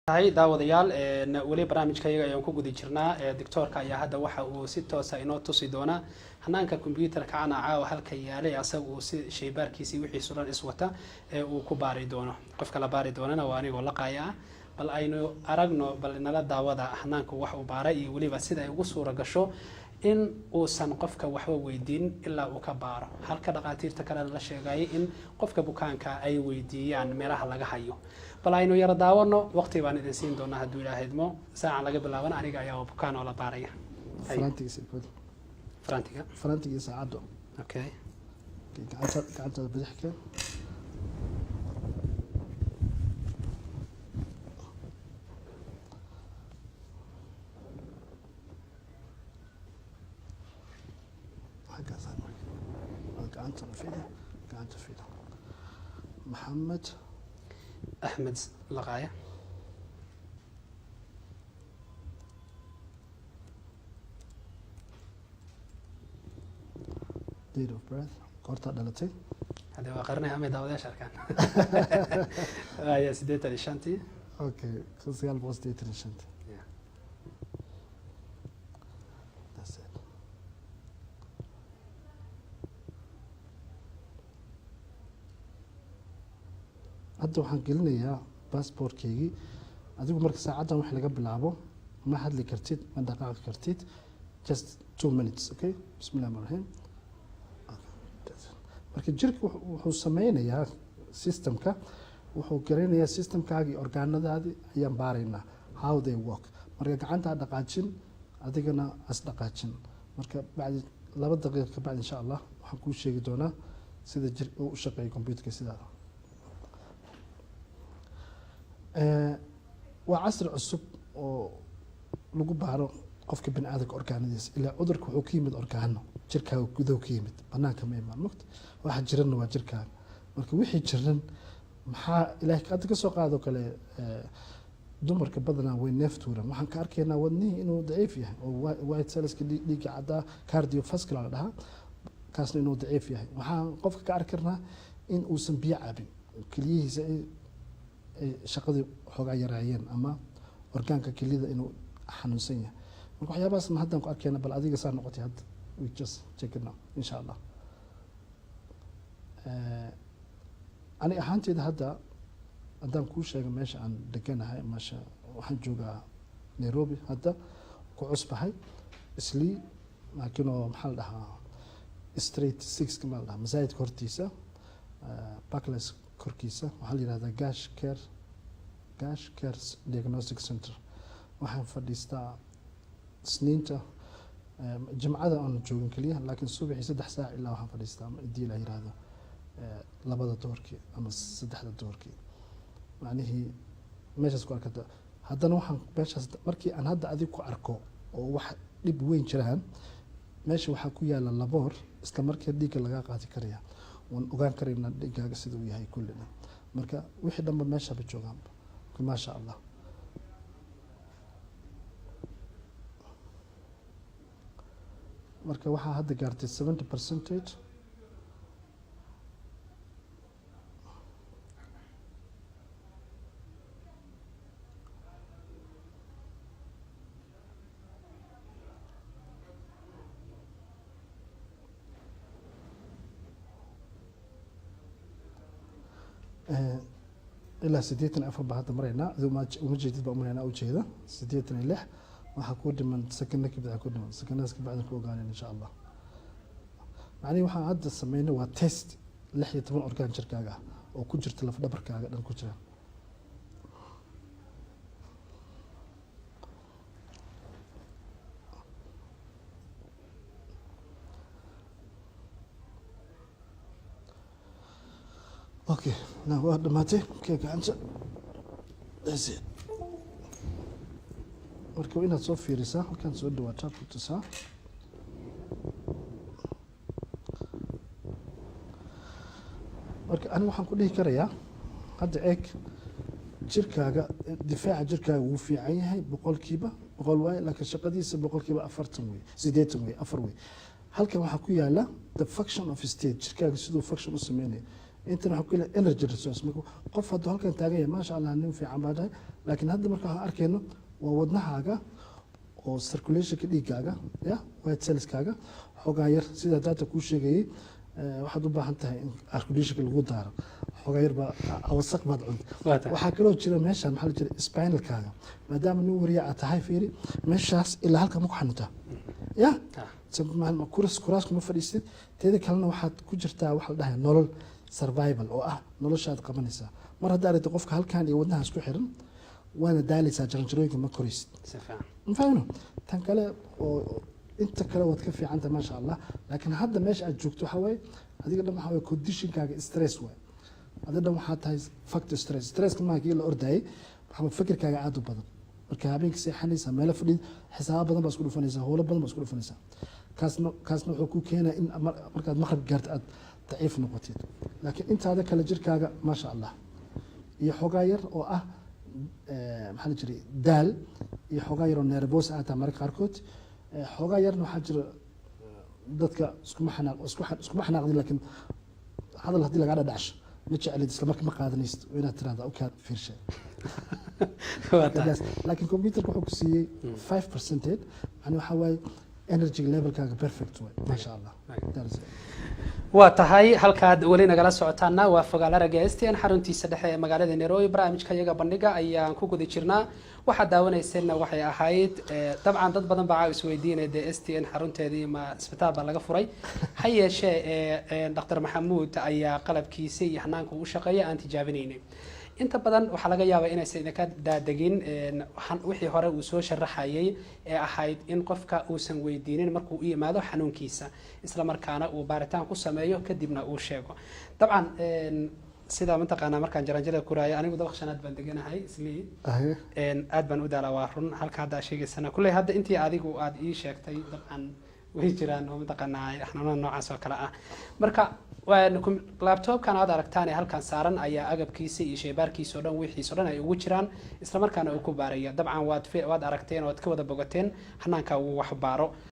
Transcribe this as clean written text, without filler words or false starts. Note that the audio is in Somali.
Tahay daawadayaal, weli barnaamijka iyaga ayaan ku guda jirnaa. Doctoorka ayaa hadda waxa uu si toosa inoo tusi doonaa hanaanka computerka cana caawa halka yaalay, asaga uu si shaybaarkiisii wixiisu dhan iswata ee uu ku baari doono. Qofka la baari doonana waa anigoo laqaaya ah. Bal aynu aragno, bal nala daawada hanaanka wax uu baaray iyo weliba sida ay ugu suura gasho in uusan qofka waxba weydiin ilaa uu ka baaro, halka dhakhaatiirta kalena la sheegayay in qofka bukaanka ay weydiiyaan meelaha laga hayo. Bal aynu yaro daawano. Waqti baan idin siin doonaa hadduu Ilaaha idmo. Saacan laga bilaabana aniga ayaa bukaan oo la baaraya. Farantigiisa. Farantiga. Farantiga iyo saacadda. Okay. Gacanta, gacantaada bidix keen. Xaggaas marka. Gacanta fida, gacanta fida. Maxamed. Axmed Laqaaya. Date of birth, goortaa dhalatay? Hadee waa qarinaya amay daawadayaasha arkaan? Waaya, 85-tii. Okay, 1985. Yeah. That's it. Hadda waxaan gelinayaa passportkeygii. Adigu marka saacaddan wax laga bilaabo ma hadli kartid, ma dhaqaaqi kartid, just 2 minutes. Okay, bismillahi rahmaan rahiim. Marka jirka wuxuu sameynayaa, systemka wuxuu garanayaa, systemkaagi orgaanadaadii ayaan baaraynaa how they work. Marka gacantaa dhaqaajin, adigana as dhaqaajin. Marka bacdi 2 daqiiqa ka bacdi, insha Allah, waxaan kuu sheegi doonaa sida jir uu u shaqeeyo computerka. Sidaada waa casri cusub oo lagu baaro qofka bini aadamka orgaanadiisa, ilaa cudurka wuxuu ka yimid orgaano jirkaaga gudaha ka yimid, banaanka ma imaan mogta. Waxa jiranna waa jirkaaga. Marka wixii jiran maxaa Ilahay hadda kasoo qaado kale, dumarka badanaa way neef tuuraan. Waxaan ka arkaynaa wadnihii inuu daciif yahay oo white cellska, dhiigga caddaa, cardiovascular la dhahaa, kaasna inuu daciif yahay. Waxaan qofka ka arki karnaa in uusan biyo cabin, keliyihiisa ay shaqadii xoogaa yaraayeen, ama orgaanka keliyada inuu xanuunsan yahay. Marka waxyaabahaasna haddaan ku arkayna. Bal adiga saa noqotay hadda, we just check it now, insha Allah. Ani ahaanteyda hadda haddaan kuu sheego meesha aan deganahay, meesha waxaan joogaa Nairobi, hadda ku cusbahay Islii, laakiin oo maxaa la dhahaa, Street Six ma la dhahaa, masaajidka hortiisa, Barclays korkiisa, waxaa la yihahdaa Gash Care Diagnostic Center. Waxaan fadhiistaa Isniinta, Jimcada aan joogin keliya, laakiin subaxii 3 saac ilaa waxaan fadhiistaa, hadii la yihahdo, 2-da duhurkii ama 3-da duhurkii. Macnihii meeshaas ku arkata. Haddana waxaan meeshaas markii aan hadda adig ku arko oo wax dhib weyn jiraan, meesha waxaa ku yaala laboor, isla markii dhiigga lagaa qaadi karaya, waan ogaan karaynaa dhiiggaaga sida uu yahay kullina. Marka wixii dhanba meeshaba joogaanba, maasha Allah. Marka waxaa hadda gaartay 70 percentage. Ilaa 84 baa hadda maraynaa. Adigu uma jeedid baa umalaynaa, ujeeda 86. Waxaa ku dhiman sakana kabacdi, ku dhiman sakanadaas kabacdi ku ogaaneen, insha Allah. Macnihi waxaan hadda sameynay waa test 16 orgaan jirkaaga ah oo ku jirta laf dhabarkaaga dhan ku jiraan. Okay, now waa dhamaatay. Okay, gacanta. That's it. Marka waa inaad soo fiirisaa halkaan, soo dhawaataa, ku tusaa. Marka aniga waxaan ku dhihi karayaa hadda eeg, jirkaaga, difaaca jirkaaga wuu fiican yahay, 100% waaye, laakiin shaqadiisa 40% wey, 80 wey, 4 wey. Halkan waxaa ku yaala the function of state, jirkaaga siduu function u sameynayo. Intan waxaa ku helaya energy resource. Marka qof hadduu halkan taagan yahay, maasha Allah, nin fiican baa tahay, laakiin hadda marka waxaan arkayno waa wadnahaaga oo circulationka dhiiggaaga ya white cellskaaga xoogaa yar, sida data kuu sheegayay, waxaad u baahan tahay in circulationka lagu daaro. Xoogaa yar baa wasaq baad cuntay. Waa tahay. Waxaa kaloo jira meeshan, maxaa la jira, spinalkaaga, maadaama nin wariya aad tahay, fiiri meeshaas ilaa halka ma ku xanuuntaa ya? Kuraas kuma fadhiisid. Teeda kalena waxaad ku jirtaa waxa la dhahay nolol survival oo ah noloshaad qabanaysaa. Mar haddaa aragtid qofka halkan iyo wadnahaas ku xiran, waana daalaysaa, jaranjarooyinka ma koraysid. Si fiican. Ma fahmino? Tan kale oo inta kale waad ka fiicanta, maasha Allah, laakiin hadda meesha aad joogto waxaa waaye adiga dhan waxaa waaye conditionkaaga stress waay. Adiga dhan waxaa tahay factor stress. Stresska maaha kii la ordayay, waxaa fikirkaaga aad u badan. Marka habeenka seexanaysa, meelo fadhid, xisaabo badan baa isku dhufanaysaa, howlo badan baa isku dhufanaysaa. Kaasna wuxuu ku keenaya in markaad maqrib gaarto aad daciif noqotid. Laakiin intaada kale jirkaaga, maasha Allah, iyo xoogaa yar oo ah maxaa la jiray, daal, iyo xoogaa yar oo nervous ah taa mararka qaarkood. Xoogaa yarna waxaa jira dadka iskuma xanaaq, iskuma xanaaqdin, laakiin hadal haddii lagaa dhadhacsho ma jeclid, isla marka ma qaadanaysid, waa inaad tirahdaa ukaa fiirshay. Waa tahay. Laakiin computerka wuxuu ku siiyey 5 percentage, macni waxaa waaye energy levelkaaga perfect waay, maasha Allah. That is it. Waa tahay. Halkaad weli nagala socotaana waa Fogaal Aragga STN, xaruntiisa dhexe ee magaalada Nairobi. Barnaamijka iyaga bandhiga ayaan ku guda jirnaa. Waxaad daawanayseena waxay ahayd dabcan dad badan baa caaw isweydiinaya, dee STN xarunteedii ma isbitaal baa laga furay? Ha yeeshee Dr Maxamuud ayaa qalabkiisa iyo hanaanka uu shaqeeya aan tijaabinaynay. Inta badan waxaa laga yaabaa inaysan idinka daadegin wixii hore uu soo sharaxayay ee ahayd in qofka uusan weydiinin markuu u yimaado xanuunkiisa, isla markaana uu baaritaan ku sameeyo, kadibna uu sheego. Dabcan sida mataqaanaa markaan jaranjarada kuraayo, anigu dabaq shanaad baan deganahay islii. Aad baan u daalaa, waa run. Halka hadda aad sheegaysana kulley hadda intii adigu aad ii sheegtay dabcan way jiraan oo mataqaanaa xanuunada noocaas oo kale ah. Marka laptopkan aad aragtaan ee halkan saaran ayaa agabkiisa iyo shaybaarkiisa o dhan, wixiisa o dhan ay ugu jiraan, isla markaana uu ku baaraya. Dabcan waad aragteen oo aad ka wada bogateen hanaanka uu wax baaro.